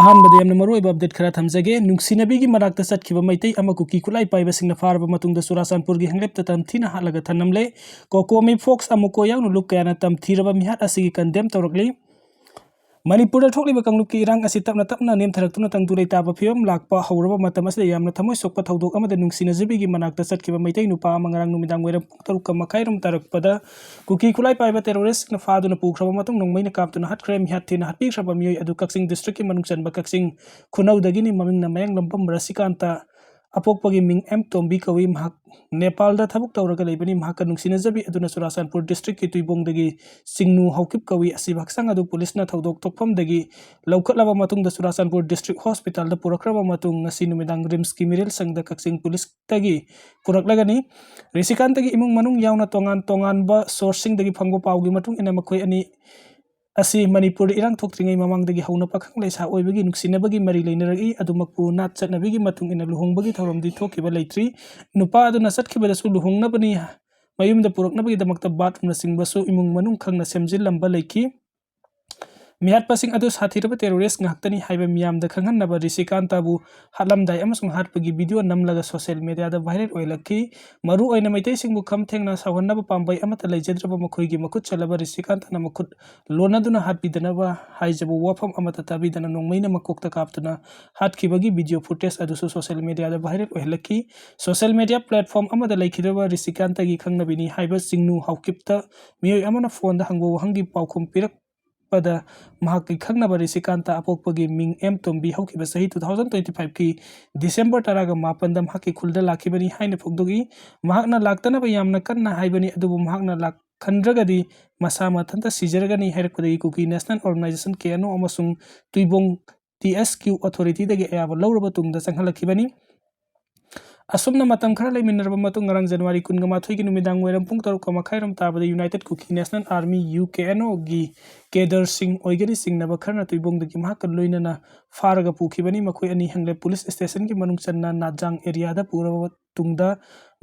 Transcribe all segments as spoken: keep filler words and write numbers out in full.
ꯑꯍꯥꯟꯕꯗ ꯌꯥꯝꯅ ꯃꯔꯨꯑꯣꯏꯕ ꯑꯞꯗꯦꯠ ꯈꯔ ꯊꯝꯖꯒꯦ꯫ ꯅꯨꯡꯁꯤꯅꯕꯤꯒꯤ ꯃꯅꯥꯛꯇ ꯆꯠꯈꯤꯕ ꯃꯩꯇꯩ ꯑꯃ ꯀꯨꯀꯤ ꯈꯨꯠꯂꯥꯏ ꯄꯥꯏꯕꯁꯤꯡꯅ ꯐꯥꯔꯕ ꯃꯇꯨꯡꯗ ꯆꯨꯔꯥꯆꯥꯟꯄꯨꯔꯒꯤ ꯍꯦꯡꯂꯦꯞꯇ ꯇꯝꯊꯤꯅ ꯍꯥꯠꯂꯒ ꯊꯅꯝꯂꯦ꯫ ꯀꯣꯀꯣꯃꯤ ꯐꯣꯛꯁ ꯑꯃꯨꯀꯣ ꯌꯥꯎꯅ ꯂꯨꯞ ꯀꯌꯥꯅ ꯇꯝꯊꯤꯔꯕ ꯃꯤꯍꯥꯠ ꯑꯁꯤꯒꯤ ꯀꯟꯗꯦꯝ ꯇꯧꯔꯛꯂꯤ꯫ ꯃꯅꯤꯄꯨꯔꯗ ꯊꯣꯛꯂꯤꯕ ꯀꯥꯡꯂꯨꯞꯀꯤ ꯏꯔꯥꯡ ꯑꯁꯤ ꯇꯞꯅ ꯇꯞꯅ ꯅꯦꯝꯊꯔꯛꯇꯨꯅ ꯇꯪꯗꯨ ꯂꯩꯇꯥꯕ ꯐꯤꯕꯝ ꯂꯥꯛꯄ ꯍꯧꯔꯕ ꯃꯇꯝ ꯑꯁꯤꯗ ꯌꯥꯝꯅ ꯊꯃꯣꯏ ꯁꯣꯛꯄ ꯊꯧꯗꯣꯛ ꯑꯃꯗ ꯅꯨꯡꯁꯤꯅꯖꯕꯤꯒꯤ ꯃꯅꯥꯛꯇ ꯆꯠꯈꯤꯕ ꯃꯩꯇꯩ ꯅꯨꯄꯥ ꯑꯃ ꯉꯔꯥꯡ ꯅꯨꯃꯤꯗꯥꯡ ꯋꯥꯏꯔꯝ ꯄꯨꯡ ꯇꯔꯨꯛꯀ ꯃꯈꯥꯏꯔꯣꯝ ꯇꯥꯔꯛꯄꯗ ꯀꯨꯀꯤ ꯈꯨꯠꯂꯥꯏ ꯄꯥꯏꯕ ꯇꯦꯔꯣꯔꯤꯁꯁꯤꯡꯅ ꯐꯥꯗꯨꯅ ꯄꯨꯈ꯭ꯔꯕ ꯃꯇꯨꯡ ꯅꯣꯡꯃꯩꯅ ꯀꯥꯞꯇꯨꯅ ꯍꯥꯠꯈ꯭ꯔꯦ꯫ ꯃꯤꯍꯥꯠ ꯊꯤꯅ ꯍꯥꯠꯄꯤꯈ꯭ꯔꯕ ꯃꯤꯑꯣꯏ ꯑꯗꯨ ꯀꯛꯆꯤꯡ ꯗꯤꯁꯇ꯭ꯔꯤꯛꯀꯤ ꯃꯅꯨꯡ ꯆꯟꯕ ꯀꯛꯆꯤꯡ ꯈꯨꯅꯧꯗꯒꯤꯅꯤ꯫ ꯃꯃꯤꯡꯅ ꯃꯌꯥꯡꯂꯝꯕꯝ ꯔꯁꯤꯀꯥꯟꯇ, ꯑꯄꯣꯛꯄꯒꯤ ꯃꯤꯡ ꯑꯦꯝ ꯇꯣꯝꯕꯤ ꯀꯧꯏ꯫ ꯃꯍꯥꯛ ꯅꯦꯄꯥꯜꯗ ꯊꯕꯛ ꯇꯧꯔꯒ ꯂꯩꯕꯅꯤ꯫ ꯃꯍꯥꯛꯀ ꯅꯨꯡꯁꯤꯅꯖꯕꯤ ꯑꯗꯨꯅ ꯆꯨꯔꯥꯆꯥꯟꯄꯨꯔ ꯗꯤꯁꯇ꯭ꯔꯤꯛꯀꯤ ꯇꯨꯏꯕꯣꯡꯗꯒꯤ ꯆꯤꯡꯅꯨ ꯍꯧꯀꯤꯞ ꯀꯧꯏ꯫ ꯑꯁꯤꯕ ꯍꯛꯆꯥꯡ ꯑꯗꯨ ꯄꯨꯂꯤꯁꯅ ꯊꯧꯗꯣꯛ ꯊꯣꯛꯐꯝꯗꯒꯤ ꯂꯧꯈꯠꯂꯕ ꯃꯇꯨꯡꯗ ꯆꯨꯔꯥꯆꯥꯟꯄꯨꯔ ꯗꯤꯁꯇ꯭ꯔꯤꯛ ꯍꯣꯁꯄꯤꯇꯥꯜꯗ ꯄꯨꯔꯛꯈ꯭ꯔꯕ ꯃꯇꯨꯡ ꯉꯁꯤ ꯅꯨꯃꯤꯗꯥꯡ ꯔꯤꯝꯁꯀꯤ ꯃꯤꯔꯦꯜ ꯁꯪꯗ ꯀꯛꯆꯤꯡ ꯄꯨꯂꯤꯁꯇꯒꯤ ꯄꯨꯔꯛꯂꯒꯅꯤ꯫ ꯔꯤꯁꯤꯀꯥꯟꯇꯒꯤ ꯏꯃꯨꯡ ꯃꯅꯨꯡ ꯌꯥꯎꯅ ꯇꯣꯉꯥꯟ ꯇꯣꯉꯥꯟꯕ ꯁꯣꯔꯁꯁꯤꯡꯗꯒꯤ ꯐꯪꯕ ꯄꯥꯎꯒꯤ ꯃꯇꯨꯡ ꯏꯟꯅ ꯃꯈꯣꯏ ꯑꯅꯤ ꯑꯁꯤ ꯃꯅꯤꯄꯨꯔꯗ ꯏꯔꯥꯡ ꯊꯣꯛꯇ꯭ꯔꯤꯉꯩ ꯃꯃꯥꯡꯗꯒꯤ ꯍꯧꯅ ꯄꯥꯈꯪ ꯂꯩꯁꯥ ꯑꯣꯏꯕꯒꯤ ꯅꯨꯡꯁꯤꯅꯕꯒꯤ ꯃꯔꯤ ꯂꯩꯅꯔꯛꯏ꯫ ꯑꯗꯨꯃꯛꯄꯨ ꯅꯥꯠ ꯆꯠꯅꯕꯤꯒꯤ ꯃꯇꯨꯡ ꯏꯟꯅ ꯂꯨꯍꯣꯡꯕꯒꯤ ꯊꯧꯔꯝꯗꯤ ꯊꯣꯛꯈꯤꯕ ꯂꯩꯇ꯭ꯔꯤ꯫ ꯅꯨꯄꯥ ꯑꯗꯨꯅ ꯆꯠꯈꯤꯕꯗꯁꯨ ꯂꯨꯍꯣꯡꯅꯕꯅꯤ, ꯃꯌꯨꯝꯗ ꯄꯨꯔꯛꯅꯕꯒꯤꯗꯃꯛꯇ ꯕꯥꯠꯔꯨꯝꯅꯆꯤꯡꯕꯁꯨ ꯏꯃꯨꯡ ꯃꯅꯨꯡ ꯈꯪꯅ ꯁꯦꯝꯖꯤꯜꯂꯝꯕ ꯂꯩꯈꯤ꯫ ꯃꯤꯍꯥꯠꯄꯁꯤꯡ ꯑꯗꯨ ꯁꯥꯊꯤꯔꯕ ꯇꯦꯔꯣꯔꯤꯁ ꯉꯥꯛꯇꯅꯤ ꯍꯥꯏꯕ ꯃꯤꯌꯥꯝꯗ ꯈꯪꯍꯟꯅꯕ ꯔꯤꯁꯤꯀꯥꯟꯇꯕꯨ ꯍꯥꯠꯂꯝꯗꯥꯏ ꯑꯃꯁꯨꯡ ꯍꯥꯠꯄꯒꯤ ꯚꯤꯗꯤꯑꯣ ꯅꯝꯂꯒ ꯁꯣꯁꯤꯌꯦꯜ ꯃꯤꯗꯤꯌꯥꯗ ꯚꯥꯏꯔꯦꯜ ꯑꯣꯏꯍꯜꯂꯛꯈꯤ꯫ ꯃꯔꯨ ꯑꯣꯏꯅ ꯃꯩꯇꯩꯁꯤꯡꯕꯨ ꯈꯝ ꯊꯦꯡꯅ ꯁꯥꯎꯍꯟꯅꯕ ꯄꯥꯝꯕꯩ ꯑꯃꯠꯇ ꯂꯩꯖꯗ꯭ꯔꯕ ꯃꯈꯣꯏꯒꯤ ꯃꯈꯨꯠ ꯆꯜꯂꯕ ꯔꯤꯁꯤꯀꯥꯟꯇꯅ ꯃꯈꯨꯠ ꯂꯣꯟꯅꯗꯨꯅ ꯍꯥꯠꯄꯤꯗꯅꯕ ꯍꯥꯏꯖꯕ ꯋꯥꯐꯝ ꯑꯃꯠꯇ ꯇꯥꯕꯤꯗꯅ ꯅꯣꯡꯃꯩꯅ ꯃꯀꯣꯛꯇ ꯀꯥꯞꯇꯨꯅ ꯍꯥꯠꯈꯤꯕꯒꯤ ꯚꯤꯗꯤꯑꯣ ꯐꯨꯇꯦꯖ ꯑꯗꯨꯁꯨ ꯁꯣꯁꯤꯌꯦꯜ ꯃꯤꯗꯤꯌꯥꯗ ꯚꯥꯏꯔꯦꯜ ꯑꯣꯏꯍꯜꯂꯛꯈꯤ꯫ ꯁꯣꯁꯤꯌꯦꯜ ꯃꯤꯗꯤꯌꯥ ꯄ꯭ꯂꯦꯠꯐꯣꯝ ꯑꯃꯗ ꯂꯩꯈꯤꯗ꯭ꯔꯕ ꯔꯤꯁꯤꯀꯥꯟꯇꯒꯤ ꯈꯪꯅꯕꯤꯅꯤ ꯍꯥꯏꯕ ꯆꯤꯡꯅꯨ ꯍꯥꯎꯀꯤꯞꯇ ꯃꯤꯑꯣꯏ ꯑꯃꯅ ꯐꯣꯟꯗ ꯍꯪꯕ ꯋꯥꯍꯪꯒꯤ ꯄꯥꯎꯈꯨꯝ ꯄꯤꯔꯛꯄꯗ ꯃꯍꯥꯛꯀꯤ ꯈꯪꯅꯕ ꯔꯤꯁꯤꯀꯥꯟꯇ ꯑꯄꯣꯛꯄꯒꯤ ꯃꯤꯡ ꯑꯦꯝ ꯇꯣꯝꯕꯤ ꯍꯧꯈꯤꯕ ꯆꯍꯤ two thousand twenty five ꯀꯤ ꯗꯤꯁꯦꯝꯕꯔ ꯇꯔꯥꯒ ꯃꯥꯄꯟꯗ ꯃꯍꯥꯛꯀꯤ ꯈꯨꯜꯗ ꯂꯥꯛꯈꯤꯕꯅꯤ ꯍꯥꯏꯅ ꯐꯣꯡꯗꯣꯛꯏ꯫ ꯃꯍꯥꯛꯅ ꯂꯥꯛꯇꯅꯕ ꯌꯥꯝꯅ ꯀꯟꯅ ꯍꯥꯏꯕꯅꯤ, ꯑꯗꯨꯕꯨ ꯃꯍꯥꯛꯅ ꯂꯥꯛꯍꯟꯗ꯭ꯔꯒꯗꯤ ꯃꯁꯥ ꯃꯊꯟꯇ ꯁꯤꯖꯔꯒꯅꯤ ꯍꯥꯏꯔꯛꯄꯗꯒꯤ ꯀꯨꯀꯤ ꯅꯦꯁꯅꯦꯜ ꯑꯣꯔꯒꯅꯥꯏꯖꯦꯁꯟ, ꯀꯦ ꯑꯦꯟ ꯑꯣ, ꯑꯃꯁꯨꯡ ꯇꯨꯏꯕꯣꯡ ꯇꯤ ꯑꯦꯁ ꯀ꯭ꯌꯨ ꯑꯣꯊꯣꯔꯤꯇꯤꯗꯒꯤ ꯑꯌꯥꯕ ꯂꯧꯔꯕ ꯇꯨꯡꯗ ꯆꯪꯍꯜꯂꯛꯈꯤꯕꯅꯤ꯫ ꯑꯁꯨꯝꯅ ꯃꯇꯝ ꯈꯔ ꯂꯩꯃꯤꯟꯅꯔꯕ ꯃꯇꯨꯡ ꯉꯔꯥꯡ ꯖꯅꯋꯥꯔꯤ ꯀꯨꯟꯒ ꯃꯥꯊꯣꯏꯒꯤ ꯅꯨꯃꯤꯗꯥꯡ ꯋꯥꯏꯔꯝ ꯄꯨꯡ ꯇꯔꯨꯛꯀ ꯃꯈꯥꯏꯔꯣꯝ ꯇꯥꯕꯗ United Kuki National Army, U K N ꯑꯣꯒꯤ ꯀꯦꯗꯔꯁꯤꯡ ꯑꯣꯏꯒꯅꯤ ꯆꯤꯡꯅꯕ ꯈꯔꯅ ꯇꯨꯏꯕꯣꯡꯗꯒꯤ ꯃꯍꯥꯛꯀ ꯂꯣꯏꯅꯅ ꯐꯥꯔꯒ ꯄꯨꯈꯤꯕꯅꯤ꯫ ꯃꯈꯣꯏ ꯑꯅꯤ ꯍꯦꯡꯂꯦꯞ ꯄꯨꯂꯤꯁ ꯁ꯭ꯇꯦꯁꯟꯒꯤ ꯃꯅꯨꯡ ꯆꯟꯅ ꯅꯥꯖꯥꯡ ꯑꯦꯔꯤꯌꯥꯗ ꯄꯨꯔꯕ ꯇꯨꯡꯗ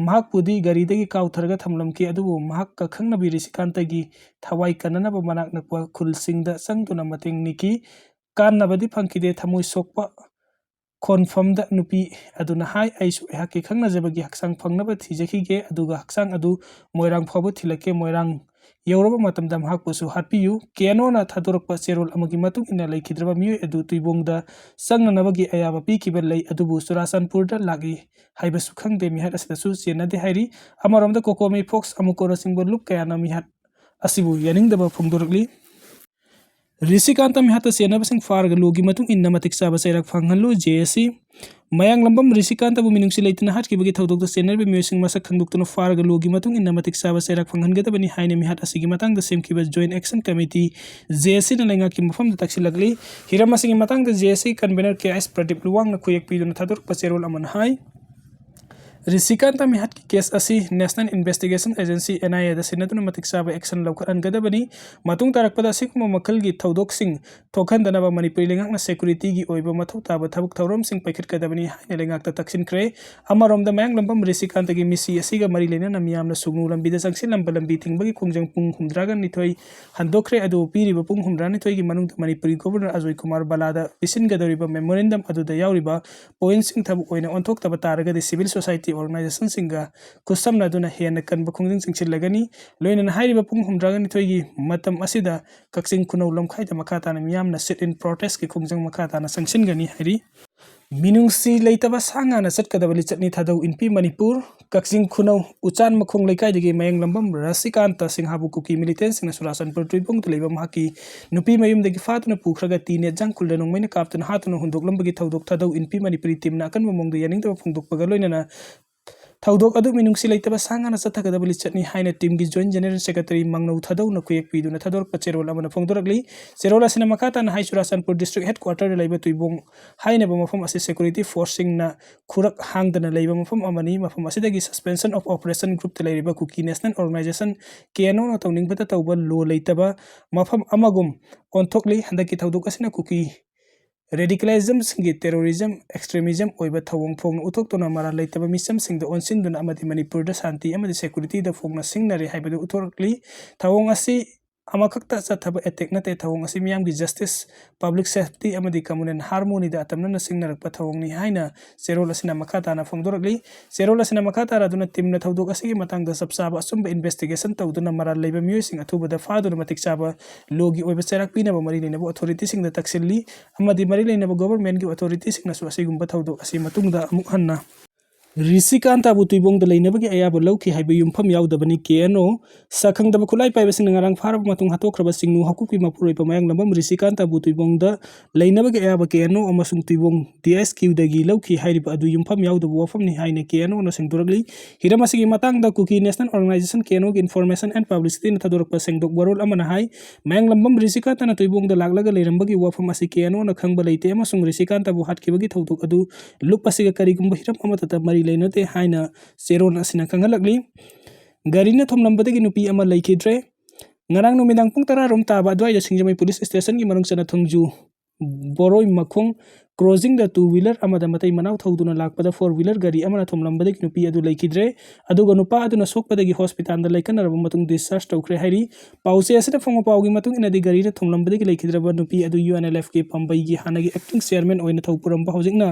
ꯃꯍꯥꯛꯄꯨꯗꯤ ꯒꯥꯔꯤꯗꯒꯤ ꯀꯥꯎꯊꯔꯒ ꯊꯝꯂꯝꯈꯤ, ꯑꯗꯨꯕꯨ ꯃꯍꯥꯛꯀ ꯈꯪꯅꯕꯤ ꯔꯤꯁꯤꯀꯥꯟꯇꯒꯤ ꯊꯋꯥꯏ ꯀꯟꯅꯅꯕ ꯃꯅꯥꯛ ꯅꯛꯄ ꯈꯨꯜꯁꯤꯡꯗ ꯆꯪꯗꯨꯅ ꯃꯇꯦꯡ ꯅꯤꯈꯤ꯫ ꯀꯥꯟꯅꯕꯗꯤ ꯐꯪꯈꯤꯗꯦ꯫ ꯊꯃꯣꯏ ꯁꯣꯛꯄ ꯈꯣꯟꯐꯝꯗ ꯅꯨꯄꯤ ꯑꯗꯨꯅ ꯍꯥꯏ, "ꯑꯩꯁꯨ ꯑꯩꯍꯥꯛꯀꯤ ꯈꯪꯅꯖꯕꯒꯤ ꯍꯛꯆꯥꯡ ꯐꯪꯅꯕ ꯊꯤꯖꯈꯤꯒꯦ, ꯑꯗꯨꯒ ꯍꯛꯆꯥꯡ ꯑꯗꯨ ꯃꯣꯏꯔꯥꯡ ꯐꯥꯎꯕ ꯊꯤꯜꯂꯛꯀꯦ꯫ ꯃꯣꯏꯔꯥꯡ ꯌꯧꯔꯕ ꯃꯇꯝꯗ ꯃꯍꯥꯛꯄꯨꯁꯨ ꯍꯥꯠꯄꯤꯌꯨ"꯫ ꯀꯦ ꯑꯦꯟ ꯑꯣꯅ ꯊꯥꯗꯣꯔꯛꯄ ꯆꯦꯔꯣꯜ ꯑꯃꯒꯤ ꯃꯇꯨꯡ ꯏꯟꯅ, ꯂꯩꯈꯤꯗ꯭ꯔꯕ ꯃꯤꯑꯣꯏ ꯑꯗꯨ ꯇꯨꯏꯕꯣꯡꯗ ꯆꯪꯅꯅꯕꯒꯤ ꯑꯌꯥꯕ ꯄꯤꯈꯤꯕ ꯂꯩ, ꯑꯗꯨꯕꯨ ꯆꯨꯔꯥꯆꯥꯟꯄꯨꯔꯗ ꯂꯥꯛꯏ ꯍꯥꯏꯕꯁꯨ ꯈꯪꯗꯦ꯫ ꯃꯤꯍꯥꯠ ꯑꯁꯤꯗꯁꯨ ꯆꯦꯟꯅꯗꯦ ꯍꯥꯏꯔꯤ꯫ ꯑꯃꯔꯣꯝꯗ ꯀꯣꯀꯣꯃꯤ ꯐꯣꯛꯁ ꯑꯃꯨꯀꯣꯅꯆꯤꯡꯕ ꯂꯨꯞ ꯀꯌꯥꯅ ꯃꯤꯍꯥꯠ ꯑꯁꯤꯕꯨ ꯌꯥꯅꯤꯡꯗꯕ ꯐꯣꯡꯗꯣꯔꯛꯂꯤ꯫ ꯔꯤꯁꯤꯀꯥꯟꯇ ꯃꯤꯍꯥꯠꯇ ꯆꯦꯟꯅꯕꯁꯤꯡ ꯐꯥꯔꯒ ꯂꯣꯒꯤ ꯃꯇꯨꯡ ꯏꯟꯅ ꯃꯇꯤꯛ ꯆꯥꯕ ꯆꯩꯔꯥꯛ ꯐꯪꯍꯜꯂꯨ꯫ ꯖꯦ ꯑꯦ ꯁꯤ꯫ ꯃꯌꯥꯡꯂꯝꯕꯝ ꯔꯤꯁꯤꯀꯥꯟꯇꯕꯨ ꯃꯤꯅꯨꯡꯁꯤ ꯂꯩꯇꯅ ꯍꯥꯠꯈꯤꯕꯒꯤ ꯊꯧꯗꯣꯛꯇ ꯆꯦꯟꯅꯔꯤꯕ ꯃꯤꯑꯣꯏꯁꯤꯡ ꯃꯁꯛ ꯈꯪꯗꯣꯛꯇꯨꯅ ꯐꯥꯔꯒ ꯂꯣꯒꯤ ꯃꯇꯨꯡ ꯏꯟꯅ ꯃꯇꯤꯛ ꯆꯥꯕ ꯆꯩꯔꯥꯛ ꯐꯪꯍꯟꯒꯗꯕꯅꯤ ꯍꯥꯏꯅ ꯃꯤꯍꯥꯠ ꯑꯁꯤꯒꯤ ꯃꯇꯥꯡꯗ ꯁꯦꯝꯈꯤꯕ Joint Action Committee, ꯖꯦ ꯑꯦ ꯁꯤꯅ ꯂꯩꯉꯥꯛꯀꯤ ꯃꯐꯝꯗ ꯇꯛꯁꯤꯜꯂꯛꯂꯤ꯫ ꯍꯤꯔꯝ ꯑꯁꯤꯒꯤ ꯃꯇꯥꯡꯗ ꯖꯦ ꯑꯦ ꯁꯤ convener ꯀꯦ ꯑꯦꯁ ꯄ꯭ꯔꯗꯤꯞ ꯂꯨꯋꯥꯡꯅ ꯈꯨꯌꯦꯛ ꯄꯤꯗꯨꯅ ꯊꯥꯗꯣꯔꯛꯄ ꯆꯦꯔꯣꯜ ꯑꯃꯅ ꯍꯥꯏ, ꯔꯤꯁꯤꯀꯥꯟꯇ ꯃꯤꯍꯥꯠꯀꯤ ꯀꯦꯁ ꯑꯁꯤ National Investigation Agency, ꯑꯦꯟ ꯑꯥꯏ ꯑꯦꯗ ꯁꯤꯟꯅꯗꯨꯅ ꯃꯇꯤꯛ ꯆꯥꯕ action ꯂꯧꯈꯠꯍꯟꯒꯗꯕꯅꯤ꯫ ꯃꯇꯨꯡ ꯇꯥꯔꯛꯄꯗ ꯑꯁꯤꯒꯨꯝꯕ ꯃꯈꯜꯒꯤ ꯊꯧꯗꯣꯛꯁꯤꯡ ꯊꯣꯛꯍꯟꯗꯅꯕ ꯃꯅꯤꯄꯨꯔꯤ ꯂꯩꯉꯥꯛꯅ securityꯒꯤ ꯑꯣꯏꯕ ꯃꯊꯧ ꯇꯥꯕ ꯊꯕꯛ ꯊꯧꯔꯝꯁꯤꯡ ꯄꯥꯏꯈꯠꯀꯗꯕꯅꯤ ꯍꯥꯏꯅ ꯂꯩꯉꯥꯛꯇ ꯇꯛꯁꯤꯟꯈ꯭ꯔꯦ꯫ ꯑꯃꯔꯣꯝꯗ ꯃꯌꯥꯡꯂꯝꯕꯝ ꯔꯤꯁꯤꯀꯥꯟꯇꯒꯤ ꯃꯤꯁꯤ ꯑꯁꯤꯒ ꯃꯔꯤ ꯂꯩꯅꯅ ꯃꯤꯌꯥꯝꯅ ꯁꯨꯡꯅꯨ ꯂꯝꯕꯤꯗ ꯆꯪꯁꯤꯜꯂꯝꯕ ꯂꯝꯕꯤ ꯊꯤꯡꯕꯒꯤ ꯈꯣꯡꯖꯪ ꯄꯨꯡ ꯍꯨꯝꯗ꯭ꯔꯥꯒ ꯅꯤꯊꯣꯏ ꯍꯟꯗꯣꯛꯈ꯭ꯔꯦ꯫ ꯑꯗꯨꯕꯨ ꯄꯤꯔꯤꯕ ꯄꯨꯡ ꯍꯨꯝꯗ꯭ꯔꯥꯅꯤꯊꯣꯏꯒꯤ ꯃꯅꯨꯡꯗ ꯃꯅꯤꯄꯨꯔꯤ Governor ꯑꯖꯣꯏ ꯀꯨꯃꯥꯔ ꯕꯂꯥꯗ ꯄꯤꯁꯤꯟꯒꯗꯧꯔꯤꯕ memorandum ꯑꯗꯨꯗ ꯌꯥꯎꯔꯤꯕ pointꯁꯤꯡ ꯊꯕꯛ ꯑꯣꯏꯅ ꯑꯣꯟꯊꯣꯛꯇꯕ ꯇꯥꯔꯒꯗꯤ civil society organizationꯁꯤꯡꯒ ꯈꯨꯠꯁꯝꯅꯗꯨꯅ ꯍꯦꯟꯅ ꯀꯟꯕ ꯈꯣꯡꯖꯪ ꯆꯪꯁꯤꯜꯂꯒꯅꯤ꯫ ꯂꯣꯏꯅꯅ ꯍꯥꯏꯔꯤꯕ ꯄꯨꯡ ꯍꯨꯝꯗ꯭ꯔꯥꯒ ꯅꯤꯊꯣꯏꯒꯤ ꯃꯇꯝ ꯑꯁꯤꯗ ꯀꯛꯆꯤꯡ ꯈꯨꯅꯧ ꯂꯝꯈꯥꯏꯗ ꯃꯈꯥ ꯇꯥꯅ ꯃꯤꯌꯥꯝꯅ sit-in protestꯀꯤ ꯈꯣꯡꯖꯪ ꯃꯈꯥ ꯇꯥꯅ ꯆꯪꯁꯤꯟꯒꯅꯤ ꯍꯥꯏꯔꯤ꯫ ꯃꯤꯅꯨꯡꯁꯤ ꯂꯩꯇꯕ ꯁꯥ ꯉꯥꯅ ꯆꯠꯀꯗꯕ ꯂꯤꯆꯠꯅꯤ ꯊꯥꯗꯧ ꯏꯟꯄꯤ ꯃꯅꯤꯄꯨꯔ꯫ ꯀꯛꯆꯤꯡ ꯈꯨꯅꯧ ꯎꯆꯥꯟ ꯃꯈꯣꯡ ꯂꯩꯀꯥꯏꯗꯒꯤ ꯃꯌꯥꯡꯂꯝꯕꯝ ꯔꯥꯁꯤꯀꯥꯟꯇ ꯁꯤꯡꯍꯕꯨ ꯀꯨꯀꯤ militantꯁꯤꯡꯅ ꯆꯨꯔꯥꯆꯥꯟꯄꯨꯔ ꯇꯨꯏꯕꯣꯡꯗ ꯂꯩꯕ ꯃꯍꯥꯛꯀꯤ ꯅꯨꯄꯤ ꯃꯌꯨꯝꯗꯒꯤ ꯐꯥꯗꯨꯅ ꯄꯨꯈ꯭ꯔꯒ ꯇꯤꯅꯦꯠ ꯖꯥꯡꯈꯨꯜꯗ ꯅꯣꯡꯃꯩꯅ ꯀꯥꯞꯇꯨꯅ ꯍꯥꯠꯇꯨꯅ ꯍꯨꯟꯗꯣꯛꯂꯝꯕꯒꯤ ꯊꯧꯗꯣꯛ ꯊꯥꯗꯧ ꯏꯟꯄꯤ ꯃꯅꯤꯄꯨꯔꯤ teamꯅ ꯑꯀꯟꯕ ꯃꯑꯣꯡꯗ ꯌꯥꯅꯤꯡꯗꯕ ꯐꯣꯡꯗꯣꯛꯄꯒ ꯂꯣꯏꯅꯅ ꯊꯧꯗꯣꯛ ꯑꯗꯨ ꯃꯤꯅꯨꯡꯁꯤ ꯂꯩꯇꯕ ꯁꯥ ꯉꯥꯅ ꯆꯠꯊꯒꯗꯕ ꯂꯤꯆꯠꯅꯤ ꯍꯥꯏꯅ teamꯒꯤ Joint General Secretary ꯃꯥꯡꯅꯧ ꯊꯥꯗꯧꯅ ꯈꯨꯌꯦꯛ ꯄꯤꯗꯨꯅ ꯊꯥꯗꯣꯔꯛꯄ ꯆꯦꯔꯣꯜ ꯑꯃꯅ ꯐꯣꯡꯗꯣꯔꯛꯂꯤ꯫ ꯆꯦꯔꯣꯜ ꯑꯁꯤꯅ ꯃꯈꯥ ꯇꯥꯅ ꯍꯥꯏ, ꯆꯨꯔꯥꯆꯥꯟꯄꯨꯔ district headquarterꯗ ꯂꯩꯕ ꯇꯨꯏꯕꯣꯡ ꯍꯥꯏꯅꯕ ꯃꯐꯝ ꯑꯁꯤ security forceꯁꯤꯡꯅ ꯈꯨꯔꯛ ꯍꯥꯡꯗꯅ ꯂꯩꯕ ꯃꯐꯝ ꯑꯃꯅꯤ꯫ ꯃꯐꯝ ꯑꯁꯤꯗꯒꯤ Suspension of Operation groupꯇ ꯂꯩꯔꯤꯕ ꯀꯨꯀꯤ National Organization, ꯀꯦ ꯑꯦꯟ ꯑꯣꯅ ꯇꯧꯅꯤꯡꯕꯇ ꯇꯧꯕ ꯂꯣ ꯂꯩꯇꯕ ꯃꯐꯝ ꯑꯃꯒꯨꯝ ꯑꯣꯟꯊꯣꯛꯂꯤ꯫ ꯍꯟꯗꯛꯀꯤ ꯊꯧꯗꯣꯛ ꯑꯁꯤꯅ ꯀꯨꯀꯤ radicalismꯁꯤꯡꯒꯤ terrorism, extremism ꯑꯣꯏꯕ ꯊꯧꯑꯣꯡ ꯐꯣꯡꯅ ꯎꯠꯊꯣꯛꯇꯨꯅ ꯃꯔꯥꯜ ꯂꯩꯇꯕ ꯃꯤꯆꯝꯁꯤꯡꯗ ꯑꯣꯟꯁꯤꯟꯗꯨꯅ ꯑꯃꯗꯤ ꯃꯅꯤꯄꯨꯔꯗ ꯁꯥꯟꯇꯤ ꯑꯃꯗꯤ securityꯗ ꯐꯣꯡꯅ ꯁꯤꯡꯅꯔꯦ ꯍꯥꯏꯕꯗꯨ ꯎꯠꯊꯣꯔꯛꯂꯤ꯫ ꯊꯧꯑꯣꯡ ꯑꯁꯤ ꯑꯃꯈꯛꯇ ꯆꯠꯊꯕ ꯑꯦꯇꯦꯛ ꯅꯠꯇꯦ꯫ ꯊꯧꯑꯣꯡ ꯑꯁꯤ ꯃꯤꯌꯥꯝꯒꯤ ꯖꯁꯇꯤꯁ, ꯄꯕ꯭ꯂꯤꯛ ꯁꯦꯐꯇꯤ ꯑꯃꯗꯤ ꯀꯝꯃꯨꯅꯦꯜ ꯍꯥꯔꯃꯣꯅꯤꯗ ꯑꯇꯝꯅꯅ ꯁꯤꯡꯅꯔꯛꯄ ꯊꯧꯑꯣꯡꯅꯤ ꯍꯥꯏꯅ ꯆꯦꯔꯣꯜ ꯑꯁꯤꯅ ꯃꯈꯥ ꯇꯥꯅ ꯐꯣꯡꯗꯣꯔꯛꯂꯤ꯫ ꯆꯦꯔꯣꯜ ꯑꯁꯤꯅ ꯃꯈꯥ ꯇꯥꯔꯗꯨꯅ ꯇꯤꯝꯅ ꯊꯧꯗꯣꯛ ꯑꯁꯤꯒꯤ ꯃꯇꯥꯡꯗ ꯆꯞ ꯆꯥꯕ ꯑꯆꯨꯝꯕ ꯏꯟꯚꯦꯁꯇꯤꯒꯦꯁꯟ ꯇꯧꯗꯨꯅ ꯃꯔꯥꯜ ꯂꯩꯕ ꯃꯤꯑꯣꯏꯁꯤꯡ ꯑꯊꯨꯕꯗ ꯐꯥꯗꯨꯅ ꯃꯇꯤꯛ ꯆꯥꯕ ꯂꯣꯒꯤ ꯑꯣꯏꯕ ꯆꯩꯔꯥꯛ ꯄꯤꯅꯕ ꯃꯔꯤ ꯂꯩꯅꯕ ꯑꯣꯊꯣꯔꯤꯇꯤꯁꯤꯡꯗ ꯇꯛꯁꯤꯜꯂꯤ ꯑꯃꯗꯤ ꯃꯔꯤ ꯂꯩꯅꯕ ꯒꯣꯚꯔꯟꯃꯦꯟꯠꯀꯤ ꯑꯣꯊꯣꯔꯤꯇꯤꯁꯤꯡꯅꯁꯨ ꯑꯁꯤꯒꯨꯝꯕ ꯊꯧꯗꯣꯛ ꯑꯁꯤ ꯃꯇꯨꯡꯗ ꯑꯃꯨꯛ ꯍꯟꯅ ꯔꯤꯁꯤꯀꯥꯟꯇꯕꯨ ꯇꯨꯏꯕꯣꯡꯗ ꯂꯩꯅꯕꯒꯤ ꯑꯌꯥꯕ ꯂꯧꯈꯤ ꯍꯥꯏꯕ ꯌꯨꯝꯐꯝ ꯌꯥꯎꯗꯕꯅꯤ꯫ ꯀꯦ ꯑꯦꯟ ꯑꯣ ꯁꯛꯈꯪꯗꯕ ꯈꯨꯠꯂꯥꯏ ꯄꯥꯏꯕꯁꯤꯡꯅ ꯉꯔꯥꯡ ꯐꯥꯔꯕ ꯃꯇꯨꯡ ꯍꯥꯠꯇꯣꯛꯈ꯭ꯔꯕ ꯁꯤꯡꯅꯨ ꯍꯥꯀꯨꯛꯀꯤ ꯃꯄꯨꯔꯣꯏꯕ ꯃꯌꯥꯡꯂꯝꯕꯝ ꯔꯤꯁꯤꯀꯥꯟꯇꯕꯨ ꯇꯨꯏꯕꯣꯡꯗ ꯂꯩꯅꯕꯒꯤ ꯑꯌꯥꯕ ꯀꯦ ꯑꯦꯟ ꯑꯣ ꯑꯃꯁꯨꯡ ꯇꯨꯏꯕꯣꯡ ꯗꯤ ꯑꯦꯁ ꯀ꯭ꯌꯨꯗꯒꯤ ꯂꯧꯈꯤ ꯍꯥꯏꯔꯤꯕ ꯑꯗꯨ ꯌꯨꯝꯐꯝ ꯌꯥꯎꯗꯕ ꯋꯥꯐꯝꯅꯤ ꯍꯥꯏꯅ ꯀꯦ ꯑꯦꯟ ꯑꯣꯅ ꯁꯦꯡꯗꯣꯔꯛꯂꯤ꯫ ꯍꯤꯔꯝ ꯑꯁꯤꯒꯤ ꯃꯇꯥꯡꯗ ꯀꯨꯀꯤ ꯅꯦꯁꯅꯦꯜ ꯑꯣꯔꯒꯅꯥꯏꯖꯦꯁꯟ, ꯀꯦ ꯑꯦꯟ ꯑꯣꯒꯤ ꯏꯟꯐꯣꯔꯃꯦꯁꯟ ꯑꯦꯟ ꯄꯕ꯭ꯂꯤꯁꯤꯇꯤꯅ ꯊꯥꯗꯣꯔꯛꯄ ꯁꯦꯡꯗꯣꯛ ꯋꯥꯔꯣꯜ ꯑꯃꯅ ꯍꯥꯏ, ꯃꯌꯥꯡꯂꯝꯕꯝ ꯔꯤꯁꯤꯀꯥꯟꯇꯅ ꯇꯨꯏꯕꯣꯡꯗ ꯂꯥꯛꯂꯒ ꯂꯩꯔꯝꯕꯒꯤ ꯋꯥꯐꯝ ꯑꯁꯤ ꯀꯦ ꯑꯦꯟ ꯑꯣꯅ ꯈꯪꯕ ꯂꯩꯇꯦ ꯑꯃꯁꯨꯡ ꯔꯤꯁꯤꯀꯥꯟꯇꯕꯨ ꯍꯥꯠꯈꯤꯕꯒꯤ ꯊꯧꯗꯣꯛ ꯑꯗꯨ ꯂꯨꯞ ꯑꯁꯤꯒ ꯀꯔꯤꯒꯨꯝꯕ ꯍꯤꯔꯝ ꯑꯃꯠꯇꯗ ꯃꯔꯤ ꯂꯩꯅꯗꯦ ꯍꯥꯏꯅ ꯆꯦꯔꯣꯜ ꯑꯁꯤꯅ ꯈꯪꯍꯜꯂꯛꯂꯤ꯫ ꯒꯥꯔꯤꯅ ꯊꯣꯝꯂꯝꯕꯗꯒꯤ ꯅꯨꯄꯤ ꯑꯃ ꯂꯩꯈꯤꯗ꯭ꯔꯦ꯫ ꯉꯔꯥꯡ ꯅꯨꯃꯤꯗꯥꯡ ꯄꯨꯡ ꯇꯔꯥ ꯔꯣꯝ ꯇꯥꯕ ꯑꯗꯨꯋꯥꯏꯗ ꯁꯤꯡꯖꯃꯩ ꯄꯨꯂꯤꯁ ꯁ꯭ꯇꯦꯁꯟꯒꯤ ꯃꯅꯨꯡ ꯆꯟꯅ ꯊꯣꯡꯖꯨ ꯕꯣꯔꯣꯏ ꯃꯈꯣꯡ ꯀ꯭ꯔꯣꯁꯤꯡꯗ ꯇꯨ ꯋꯤꯂꯔ ꯑꯃꯗ ꯃꯇꯩ ꯃꯅꯥꯎ ꯊꯧꯗꯨꯅ ꯂꯥꯛꯄꯗ ꯐꯣꯔ ꯋꯤꯂꯔ ꯒꯥꯔꯤ ꯑꯃꯅ ꯊꯣꯝꯂꯝꯕꯗꯒꯤ ꯅꯨꯄꯤ ꯑꯗꯨ ꯂꯩꯈꯤꯗ꯭ꯔꯦ꯫ ꯑꯗꯨꯒ ꯅꯨꯄꯥ ꯑꯗꯨꯅ ꯁꯣꯛꯄꯗꯒꯤ ꯍꯣꯁꯄꯤꯇꯥꯜꯗ ꯂꯩꯈꯠꯅꯔꯕ ꯃꯇꯨꯡ ꯗꯤꯁꯆꯥꯔꯖ ꯇꯧꯈ꯭ꯔꯦ ꯍꯥꯏꯔꯤ꯫ ꯄꯥꯎꯆꯦ ꯑꯁꯤꯗ ꯐꯪꯕ ꯄꯥꯎꯒꯤ ꯃꯇꯨꯡ ꯏꯟꯅꯗꯤ ꯒꯥꯔꯤꯅ ꯊꯣꯝꯂꯝꯕꯗꯒꯤ ꯂꯩꯈꯤꯗ꯭ꯔꯕ ꯅꯨꯄꯤ ꯑꯗꯨ ꯌꯨ ꯑꯦꯟ ꯑꯦꯜ ꯑꯦꯐꯀꯤ ꯄꯥꯝꯕꯩꯒꯤ ꯍꯥꯟꯅꯒꯤ ꯑꯦꯛꯇꯤꯡ ꯆꯤꯌꯔꯃꯦꯟ ꯑꯣꯏꯅ ꯊꯧ ꯄꯨꯔꯝꯕ ꯍꯧꯖꯤꯛꯅ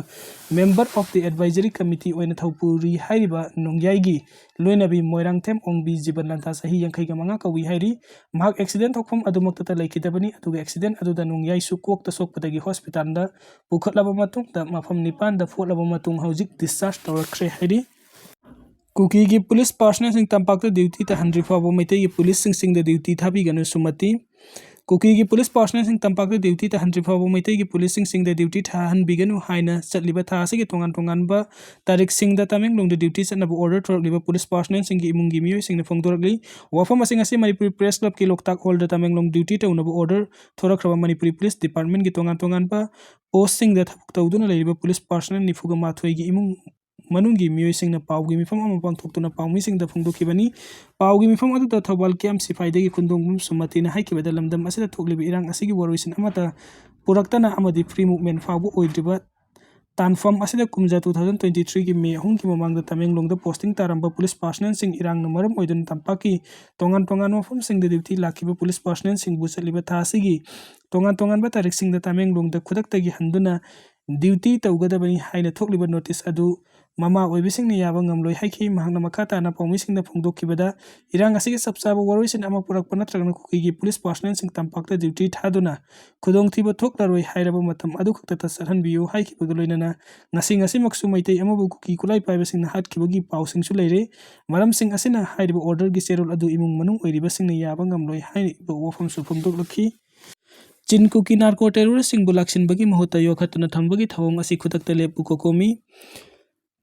member of the advisory committee ꯑꯣꯏꯅ ꯊꯧ ꯄꯨꯔꯤ ꯍꯥꯏꯔꯤꯕ ꯅꯣꯡꯌꯥꯏꯒꯤ ꯂꯣꯏꯅꯕꯤ ꯃꯣꯏꯔꯥꯡꯊꯦꯝ ꯑꯣꯡꯕꯤ ꯖꯤꯕꯟ ꯂꯟꯊꯥ ꯆꯍꯤ ꯌꯥꯡꯈꯩꯒ ꯃꯉꯥ ꯀꯧꯏ ꯍꯥꯏꯔꯤ꯫ ꯃꯍꯥꯛ ꯑꯦꯛꯁꯤꯗꯦꯟ ꯊꯣꯛꯐꯝ ꯑꯗꯨꯃꯛꯇꯗ ꯂꯩꯈꯤꯗꯕꯅꯤ, ꯑꯗꯨꯒ ꯑꯦꯛꯁꯤꯗꯦꯟ ꯑꯗꯨꯗ ꯅꯣꯡꯌꯥꯏꯁꯨ ꯀꯣꯛꯇ ꯁꯣꯛꯄꯗꯒꯤ ꯍꯣꯁꯄꯤꯇꯥꯜꯗ ꯄꯨꯈꯠꯂꯕ ꯃꯇꯨꯡꯗ ꯃꯐꯝ ꯅꯤꯄꯥꯟꯗ ꯐꯣꯠꯂꯕ ꯃꯇꯨꯡ ꯍꯧꯖꯤꯛ ꯗꯤꯁꯆꯥꯔꯖ ꯇꯧꯔꯛꯈ꯭ꯔꯦ ꯍꯥꯏꯔꯤ꯫ ꯀꯨꯀꯤꯒꯤ ꯄꯨꯂꯤꯁ ꯄꯥꯔꯁꯅꯦꯜꯁꯤꯡ ꯇꯝꯄꯥꯛꯇ ꯗ꯭ꯌꯨꯇꯤ ꯇꯥꯍꯟꯗ꯭ꯔꯤ ꯐꯥꯎꯕ ꯃꯩꯇꯩꯒꯤ ꯄꯨꯂꯤꯁꯁꯤꯡ ꯆꯤꯡꯗ ꯗ꯭ꯌꯨꯇꯤ ꯊꯥꯕꯤꯒꯅꯨ ꯁꯨꯃꯇꯤ꯫ ꯀꯨꯀꯤꯒꯤ ꯄꯨꯂꯤꯁ ꯄꯥꯔꯁꯅꯦꯜꯁꯤꯡ ꯇꯝꯄꯥꯛꯇ ꯗ꯭ꯌꯨꯇꯤ ꯇꯥꯍꯟꯗ꯭ꯔꯤ ꯐꯥꯎꯕ ꯃꯩꯇꯩꯒꯤ ꯄꯨꯂꯤꯁꯁꯤꯡ ꯆꯤꯡꯗ ꯗ꯭ꯌꯨꯇꯤ ꯊꯥꯍꯟꯕꯤꯒꯅꯨ ꯍꯥꯏꯅ ꯆꯠꯂꯤꯕ ꯊꯥ ꯑꯁꯤꯒꯤ ꯇꯣꯉꯥꯟ ꯇꯣꯉꯥꯟꯕ ꯇꯥꯔꯤꯛꯁꯤꯡꯗ ꯇꯃꯦꯡꯂꯣꯡꯗ ꯗ꯭ꯌꯨꯇꯤ ꯆꯠꯅꯕ ꯑꯣꯔꯗꯔ ꯊꯣꯔꯛꯂꯤꯕ ꯄꯨꯂꯤꯁ ꯄꯥꯔꯁꯅꯦꯜꯁꯤꯡꯒꯤ ꯏꯃꯨꯡꯒꯤ ꯃꯤꯑꯣꯏꯁꯤꯡꯅ ꯐꯣꯡꯗꯣꯔꯛꯂꯤ꯫ ꯋꯥꯐꯝ ꯑꯁꯤꯡ ꯑꯁꯤ ꯃꯅꯤꯄꯨꯔꯤ ꯄ꯭ꯔꯦꯁ ꯀ꯭ꯂꯕꯀꯤ ꯂꯣꯛꯇꯥꯛ ꯍꯣꯜꯗ ꯇꯃꯦꯡꯂꯣꯡ ꯗ꯭ꯌꯨꯇꯤ ꯇꯧꯅꯕ ꯑꯣꯔꯗꯔ ꯊꯣꯔꯛꯈ꯭ꯔꯕ ꯃꯅꯤꯄꯨꯔꯤ ꯄꯨꯂꯤꯁ ꯗꯤꯄꯥꯔꯠꯃꯦꯟꯒꯤ ꯇꯣꯉꯥꯟ ꯇꯣꯉꯥꯟꯕ ꯄꯣꯁꯁꯤꯡꯗ ꯊꯕꯛ ꯇꯧꯗꯨꯅ ꯂꯩꯔꯤꯕ ꯄꯨꯂꯤꯁ ꯄꯥꯔꯁꯅꯦꯜ ꯅꯤꯐꯨꯒ ꯃꯥꯊꯣꯏꯒꯤ ꯏꯃꯨꯡ ꯃꯅꯨꯡꯒꯤ ꯃꯤꯑꯣꯏꯁꯤꯡꯅ ꯄꯥꯎꯒꯤ ꯃꯤꯐꯝ ꯑꯃ ꯄꯥꯡꯊꯣꯛꯇꯨꯅ ꯄꯥꯎꯃꯤꯁꯤꯡꯗ ꯐꯣꯡꯗꯣꯛꯈꯤꯕꯅꯤ꯫ ꯄꯥꯎꯒꯤ ꯃꯤꯐꯝ ꯑꯗꯨꯗ ꯊꯧꯕꯥꯜ ꯀꯦꯝꯞ ꯁꯤꯐꯥꯏꯗꯒꯤ ꯈꯨꯟꯗꯣꯡꯕꯝ ꯁꯨꯃꯇꯤꯅ ꯍꯥꯏꯈꯤꯕꯗ ꯂꯝꯗꯝ ꯑꯁꯤꯗ ꯊꯣꯛꯂꯤꯕ ꯏꯔꯥꯡ ꯑꯁꯤꯒꯤ ꯋꯥꯔꯣꯏꯁꯤꯟ ꯑꯃꯠꯇ ꯄꯨꯔꯛꯇꯅ ꯑꯃꯗꯤ ꯐ꯭ꯔꯤ ꯃꯨꯚꯃꯦꯟꯠ ꯐꯥꯎꯕ ꯑꯣꯏꯗ꯭ꯔꯤꯕ ꯇꯥꯟꯐꯝ ꯑꯁꯤꯗ ꯀꯨꯝꯖꯥ two thousand twenty threeꯒꯤ May ꯑꯍꯨꯝꯒꯤ ꯃꯃꯥꯡꯗ ꯇꯃꯦꯡꯂꯣꯡꯗ posting ꯇꯥꯔꯝꯕ police personnelꯁꯤꯡ ꯏꯔꯥꯡꯅ ꯃꯔꯝ ꯑꯣꯏꯗꯨꯅ ꯇꯝꯄꯥꯛꯀꯤ ꯇꯣꯉꯥꯟ ꯇꯣꯉꯥꯟꯕ ꯃꯐꯝꯁꯤꯡꯗ duty ꯂꯥꯛꯈꯤꯕ police personnelꯁꯤꯡꯕꯨ ꯆꯠꯂꯤꯕ ꯊꯥ ꯑꯁꯤꯒꯤ ꯇꯣꯉꯥꯟ ꯇꯣꯉꯥꯟꯕ ꯇꯥꯔꯤꯛꯁꯤꯡꯗ ꯇꯃꯦꯡꯂꯣꯡꯗ ꯈꯨꯗꯛꯇꯒꯤ ꯍꯟꯗꯨꯅ duty ꯇꯧꯒꯗꯕꯅꯤ ꯍꯥꯏꯅ ꯊꯣꯛꯂꯤꯕ notice ꯑꯗꯨ ꯃꯃꯥ ꯑꯣꯏꯕꯁꯤꯡꯅ ꯌꯥꯕ ꯉꯝꯂꯣꯏ ꯍꯥꯏꯈꯤ꯫ ꯃꯍꯥꯛꯅ ꯃꯈꯥ ꯇꯥꯅ ꯄꯥꯎꯃꯤꯁꯤꯡꯗ ꯐꯣꯡꯗꯣꯛꯈꯤꯕꯗ, ꯏꯔꯥꯡ ꯑꯁꯤꯒꯤ ꯆꯞ ꯆꯥꯕ ꯋꯥꯔꯣꯏꯁꯤꯟ ꯑꯃ ꯄꯨꯔꯛꯄ ꯅꯠꯇ꯭ꯔꯒꯅ ꯀꯨꯀꯤꯒꯤ police personnelꯁꯤꯡ ꯇꯝꯄꯥꯛꯇ duty ꯊꯥꯗꯨꯅ ꯈꯨꯗꯣꯡꯊꯤꯕ ꯊꯣꯛꯂꯔꯣꯏ ꯍꯥꯏꯔꯕ ꯃꯇꯝ ꯑꯗꯨ ꯈꯛꯇꯗ ꯆꯠꯍꯟꯕꯤꯌꯨ ꯍꯥꯏꯈꯤꯕꯒ ꯂꯣꯏꯅꯅ ꯉꯁꯤ ꯉꯁꯤꯃꯛꯁꯨ ꯃꯩꯇꯩ ꯑꯃꯕꯨ ꯀꯨꯀꯤ ꯈꯨꯠꯂꯥꯏ ꯄꯥꯏꯕꯁꯤꯡꯅ ꯍꯥꯠꯈꯤꯕꯒꯤ ꯄꯥꯎꯁꯤꯡꯁꯨ ꯂꯩꯔꯦ꯫ ꯃꯔꯝꯁꯤꯡ ꯑꯁꯤꯅ ꯍꯥꯏꯔꯤꯕ orderꯒꯤ ꯆꯦꯔꯣꯜ ꯑꯗꯨ ꯏꯃꯨꯡ ꯃꯅꯨꯡ ꯑꯣꯏꯔꯤꯕꯁꯤꯡꯅ ꯌꯥꯕ ꯉꯝꯂꯣꯏ ꯍꯥꯏꯔꯤꯕ ꯋꯥꯐꯝꯁꯨ ꯐꯣꯡꯗꯣꯛꯂꯛꯈꯤ꯫ ꯆꯤꯟ ꯀꯨꯀꯤ narco terroristꯁꯤꯡꯕꯨ ꯂꯥꯛꯁꯤꯟꯕꯒꯤ ꯃꯍꯨꯠꯇ ꯌꯣꯛꯈꯠꯇꯨꯅ ꯊꯝꯕꯒꯤ ꯊꯧꯑꯣꯡ ꯑꯁꯤ ꯈꯨꯗꯛꯇ ꯂꯦꯞꯄꯨ꯫ ꯀꯣꯀꯣꯃꯤ꯫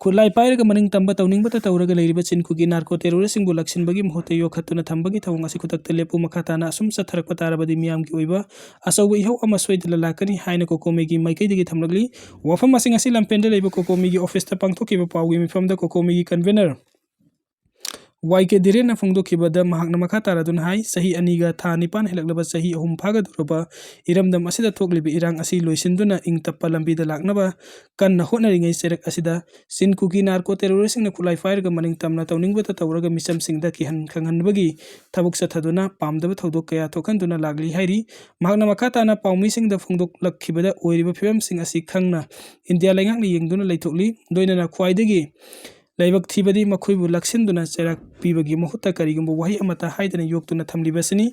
ꯈꯨꯠꯂꯥꯏ ꯄꯥꯏꯔꯒ ꯃꯅꯤꯡ ꯇꯝꯕ ꯇꯧꯅꯤꯡꯕꯇ ꯇꯧꯔꯒ ꯂꯩꯔꯤꯕ ꯆꯤꯟ ꯀꯨꯀꯤ narco terroristꯁꯤꯡꯕꯨ ꯂꯥꯛꯁꯤꯟꯕꯒꯤ ꯃꯍꯨꯠꯇ ꯌꯣꯛꯈꯠꯇꯨꯅ ꯊꯝꯕꯒꯤ ꯊꯧꯑꯣꯡ ꯑꯁꯤ ꯈꯨꯗꯛꯇ ꯂꯦꯞꯄꯨ꯫ ꯃꯈꯥ ꯇꯥꯅ ꯑꯁꯨꯝ ꯆꯠꯊꯔꯛꯄ ꯇꯥꯔꯕꯗꯤ ꯃꯤꯌꯥꯝꯒꯤ ꯑꯣꯏꯕ ꯑꯆꯧꯕ ꯏꯍꯧ ꯑꯃ ꯁꯣꯏꯗꯅ ꯂꯥꯛꯀꯅꯤ ꯍꯥꯏꯅ ꯀꯣꯀꯣꯃꯤꯒꯤ ꯃꯥꯏꯀꯩꯗꯒꯤ ꯊꯝꯂꯛꯂꯤ꯫ ꯋꯥꯐꯝ ꯑꯁꯤꯡ ꯑꯁꯤ ꯂꯝꯐꯦꯜꯗ ꯂꯩꯕ ꯀꯣꯀꯣꯃꯤꯒꯤ officeꯇ ꯄꯥꯡꯊꯣꯛꯈꯤꯕ ꯄꯥꯎꯒꯤ ꯃꯤꯐꯝꯗ ꯀꯣꯀꯣꯃꯤꯒꯤ convener ꯋꯥꯏ ꯀꯦ ꯙꯤꯔꯦꯟꯅ ꯐꯣꯡꯗꯣꯛꯈꯤꯕꯗ, ꯃꯍꯥꯛꯅ ꯃꯈꯥ ꯇꯥꯔꯗꯨꯅ ꯍꯥꯏ, ꯆꯍꯤ ꯑꯅꯤꯒ ꯊꯥ ꯅꯤꯄꯥꯟ ꯍꯦꯜꯂꯛꯂꯕ ꯆꯍꯤ ꯑꯍꯨꯝ ꯐꯥꯒꯗꯧꯔꯕ ꯏꯔꯝꯗꯝ ꯑꯁꯤꯗ ꯊꯣꯛꯂꯤꯕ ꯏꯔꯥꯡ ꯑꯁꯤ ꯂꯣꯏꯁꯤꯟꯗꯨꯅ ꯏꯪ ꯇꯞꯄ ꯂꯝꯕꯤꯗ ꯂꯥꯛꯅꯕ ꯀꯟꯅ ꯍꯣꯠꯅꯔꯤꯉꯩ ꯆꯩꯔꯛ ꯑꯁꯤꯗ ꯆꯤꯟ ꯀꯨꯀꯤ narco terroristꯁꯤꯡꯅ ꯈꯨꯠꯂꯥꯏ ꯄꯥꯏꯔꯒ ꯃꯅꯤꯡ ꯇꯝꯅ ꯇꯧꯅꯤꯡꯕꯇ ꯇꯧꯔꯒ ꯃꯤꯆꯝꯁꯤꯡꯗ ꯀꯤꯍꯟ ꯈꯪꯍꯟꯕꯒꯤ ꯊꯕꯛ ꯆꯠꯊꯗꯨꯅ ꯄꯥꯝꯗꯕ ꯊꯧꯗꯣꯛ ꯀꯌꯥ ꯊꯣꯛꯍꯟꯗꯨꯅ ꯂꯥꯛꯂꯤ ꯍꯥꯏꯔꯤ꯫ ꯃꯍꯥꯛꯅ ꯃꯈꯥ ꯇꯥꯅ ꯄꯥꯎꯃꯤꯁꯤꯡꯗ ꯐꯣꯡꯗꯣꯛꯂꯛꯈꯤꯕꯗ, ꯑꯣꯏꯔꯤꯕ ꯐꯤꯕꯝꯁꯤꯡ ꯑꯁꯤ ꯈꯪꯅ ꯏꯟꯗꯤꯌꯥ ꯂꯩꯉꯥꯛꯅ ꯌꯦꯡꯗꯨꯅ ꯂꯩꯊꯣꯛꯂꯤ꯫ ꯂꯣꯏꯅꯅ ꯈ꯭ꯋꯥꯏꯗꯒꯤ ꯂꯥꯏꯕꯛ ꯊꯤꯕꯗꯤ ꯃꯈꯣꯏꯕꯨ ꯂꯥꯛꯁꯤꯟꯗꯨꯅ ꯆꯩꯔꯥꯛ ꯄꯤꯕꯒꯤ ꯃꯍꯨꯠꯇ ꯀꯔꯤꯒꯨꯝꯕ ꯋꯥꯍꯩ ꯑꯃꯠꯇ ꯍꯥꯏꯗꯅ ꯌꯣꯛꯇꯨꯅ ꯊꯝꯂꯤꯕ ꯑꯁꯤꯅꯤ꯫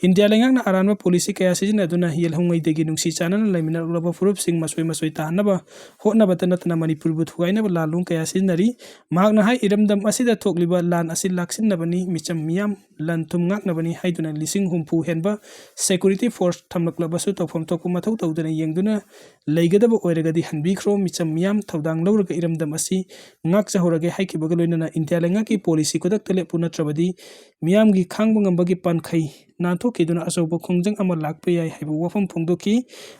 ꯏꯟꯗꯤꯌꯥ ꯂꯩꯉꯥꯛꯅ ꯑꯔꯥꯟꯕ policy ꯀꯌꯥ ꯁꯤꯖꯤꯟꯅꯗꯨꯅ ꯌꯦꯜꯍꯧꯉꯩꯗꯒꯤ ꯅꯨꯡꯁꯤ ꯆꯥꯟꯅꯅ ꯂꯩꯃꯤꯟꯅꯔꯛꯂꯕ ꯐꯨꯔꯨꯞꯁꯤꯡ ꯃꯁꯣꯏ ꯃꯁꯣꯏ ꯇꯥꯍꯟꯅꯕ ꯍꯣꯠꯅꯕꯇ ꯅꯠꯇꯅ ꯃꯅꯤꯄꯨꯔꯕꯨ ꯊꯨꯒꯥꯏꯅꯕ ꯂꯥꯜꯂꯣꯡ ꯀꯌꯥ ꯁꯤꯖꯤꯟꯅꯔꯤ꯫ ꯃꯍꯥꯛꯅ ꯍꯥꯏ, ꯏꯔꯝꯗꯝ ꯑꯁꯤꯗ ꯊꯣꯛꯂꯤꯕ ꯂꯥꯟ ꯑꯁꯤ ꯂꯥꯛꯁꯤꯟꯅꯕꯅꯤ, ꯃꯤꯆꯝ ꯃꯤꯌꯥꯝ ꯂꯟ ꯊꯨꯝ ꯉꯥꯛꯅꯕꯅꯤ ꯍꯥꯏꯗꯨꯅ ꯂꯤꯁꯤꯡ ꯍꯨꯝꯐꯨ ꯍꯦꯟꯕ security force ꯊꯝꯂꯛꯂꯕꯁꯨ ꯇꯧꯐꯝ ꯊꯣꯛꯄ ꯃꯊꯧ ꯇꯧꯗꯅ ꯌꯦꯡꯗꯨꯅ ꯂꯩꯒꯗꯕ ꯑꯣꯏꯔꯒꯗꯤ ꯍꯟꯕꯤꯈ꯭ꯔꯣ꯫ ꯃꯤꯆꯝ ꯃꯤꯌꯥꯝ ꯊꯧꯗꯥꯡ ꯂꯧꯔꯒ ꯏꯔꯝꯗꯝ ꯑꯁꯤ ꯉꯥꯛꯆꯍꯧꯔꯒꯦ ꯍꯥꯏꯈꯤꯕꯒ ꯂꯣꯏꯅꯅ ꯏꯟꯗꯤꯌꯥ ꯂꯩꯉꯥꯛꯀꯤ policy ꯈꯨꯗꯛꯇ ꯂꯦꯞꯄꯨ, ꯅꯠꯇ꯭ꯔꯕꯗꯤ ꯃꯤꯌꯥꯝꯒꯤ ꯈꯥꯡꯕ ꯉꯝꯕꯒꯤ ꯄꯟꯈꯩ ꯅꯥꯟꯊꯣꯛꯈꯤꯗꯨꯅ ꯑꯆꯧꯕ ꯈꯣꯡꯖꯪ ꯑꯃ ꯂꯥꯛꯄ ꯌꯥꯏ ꯍꯥꯏꯕ ꯋꯥꯐꯝ ꯐꯣꯡꯗꯣꯛꯈꯤ꯫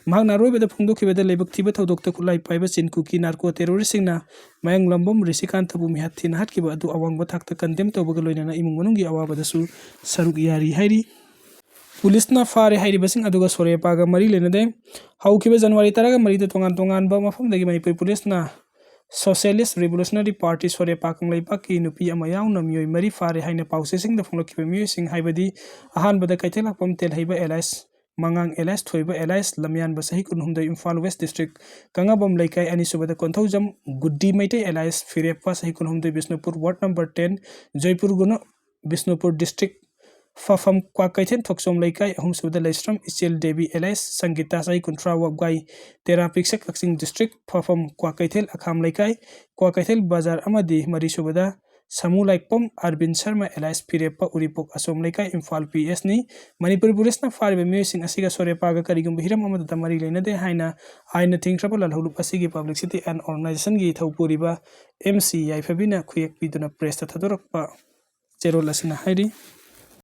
ꯃꯍꯥꯛꯅ ꯑꯔꯣꯏꯕꯗ ꯐꯣꯡꯗꯣꯛꯈꯤꯕꯗ, ꯂꯥꯏꯕꯛ ꯊꯤꯕ ꯊꯧꯗꯣꯛꯇ ꯈꯨꯠꯂꯥꯏ ꯄꯥꯏꯕ ꯆꯤꯟ ꯀꯨꯀꯤ narco terroristꯁꯤꯡꯅ ꯃꯌꯥꯡꯂꯝꯕꯝ ꯔꯤꯁꯤꯀꯥꯟꯊꯕꯨ ꯃꯤꯍꯥꯠ ꯊꯤꯅ ꯍꯥꯠꯈꯤꯕ ꯑꯗꯨ ꯑꯋꯥꯡꯕ ꯊꯥꯛꯇ condemn ꯇꯧꯕꯒ ꯂꯣꯏꯅꯅ ꯏꯃꯨꯡ ꯃꯅꯨꯡꯒꯤ ꯑꯋꯥꯕꯗꯁꯨ ꯁꯔꯨꯛ ꯌꯥꯔꯤ ꯍꯥꯏꯔꯤ꯫ ꯄꯨꯂꯤꯁꯅ ꯐꯥꯔꯦ ꯍꯥꯏꯔꯤꯕꯁꯤꯡ ꯑꯗꯨꯒ ꯁꯣꯔꯦꯄꯥꯒ ꯃꯔꯤ ꯂꯩꯅꯗꯦ꯫ ꯍꯧꯈꯤꯕ ꯖꯅꯋꯥꯔꯤ ꯇꯔꯥꯒ ꯃꯔꯤꯗ ꯇꯣꯉꯥꯟ ꯇꯣꯉꯥꯟꯕ ꯃꯐꯝꯗꯒꯤ ꯃꯅꯤꯄꯨꯔ ꯄꯨꯂꯤꯁꯅ Socialist Revolutionary Party ꯁꯣꯔꯦꯄꯥ ꯀꯪꯂꯩꯄꯥꯛꯀꯤ ꯅꯨꯄꯤ ꯑꯃ ꯌꯥꯎꯅ ꯃꯤꯑꯣꯏ ꯃꯔꯤ ꯐꯥꯔꯦ ꯍꯥꯏꯅ ꯄꯥꯎꯆꯦꯁꯤꯡꯗ ꯐꯣꯡꯂꯛꯈꯤꯕ ꯃꯤꯑꯣꯏꯁꯤꯡ ꯍꯥꯏꯕꯗꯤ ꯑꯍꯥꯟꯕꯗ ꯀꯩꯊꯦꯜꯂꯥꯛꯄꯝ ꯇꯦꯜꯍꯩꯕ alias ꯃꯉꯥꯡ alias ꯊꯣꯏꯕ alias ꯂꯝꯌꯥꯟꯕ ꯆꯍꯤ ꯀꯨꯟꯍꯨꯝꯗꯣꯏ, ꯏꯝꯐꯥꯜ West District ꯀꯪꯉꯕꯝ ꯂꯩꯀꯥꯏ, ꯑꯅꯤꯁꯨꯕꯗ ꯀꯣꯟꯊꯧꯖꯝ ꯒꯨꯗꯤ ꯃꯩꯇꯩ alias ꯐꯤꯔꯦꯞꯄ ꯆꯍꯤ ꯀꯨꯟꯍꯨꯝꯗꯣꯏ, Bishnupur ward number ten, Jaipur ꯒꯨꯅ Bishnupur district ꯐꯐꯝ Kwakeithel ꯊꯣꯛꯆꯣꯝ ꯂꯩꯀꯥꯏ, ꯑꯍꯨꯝꯁꯨꯕꯗ ꯂꯩꯁ꯭ꯔꯝ ꯏꯆꯦꯜ ꯗꯦꯕꯤ alias ꯁꯪꯒꯤꯇꯥ ꯆꯍꯤ ꯀꯨꯟꯊ꯭ꯔꯥ ꯋꯥꯕꯒꯥꯏ ꯇꯦꯔꯥ ꯄꯤꯛꯁꯛ ꯀꯛꯆꯤꯡ district ꯐꯐꯝ ꯀ꯭ꯋꯥꯀꯩꯊꯦꯜ ꯑꯈꯥꯝ ꯂꯩꯀꯥꯏ, ꯀ꯭ꯋꯥꯀꯩꯊꯦꯜ ꯕꯖꯥꯔ ꯑꯃꯗꯤ ꯃꯔꯤꯁꯨꯕꯗ ꯁꯃꯨ ꯂꯥꯏꯄꯝ ꯑꯔꯕꯤꯟ ꯁꯔꯃ alias ꯐꯤꯔꯦꯞꯄ ꯎꯔꯤꯄꯣꯛ ꯑꯁꯣꯝ ꯂꯩꯀꯥꯏ ꯏꯝꯐꯥꯜ P S ꯅꯤ꯫ ꯃꯅꯤꯄꯨꯔ ꯄꯨꯂꯤꯁꯅ ꯐꯥꯔꯤꯕ ꯃꯤꯑꯣꯏꯁꯤꯡ ꯑꯁꯤꯒ ꯁꯣꯔꯦꯄꯥꯒ ꯀꯔꯤꯒꯨꯝꯕ ꯍꯤꯔꯝ ꯑꯃꯠꯇꯗ ꯃꯔꯤ ꯂꯩꯅꯗꯦ ꯍꯥꯏꯅ ꯑꯥꯏꯟꯅ ꯊꯤꯡꯈ꯭ꯔꯕ ꯂꯥꯜꯍꯧꯂꯨꯞ ꯑꯁꯤꯒꯤ publicity and organizationꯒꯤ ꯏꯊꯧ ꯄꯨꯔꯤꯕ M C ꯌꯥꯏꯐꯕꯤꯅ ꯈꯨꯌꯦꯛ ꯄꯤꯗꯨꯅ pressꯇ ꯊꯥꯗꯣꯔꯛꯄ ꯆꯦꯔꯣꯜ ꯑꯁꯤꯅ ꯍꯥꯏꯔꯤ꯫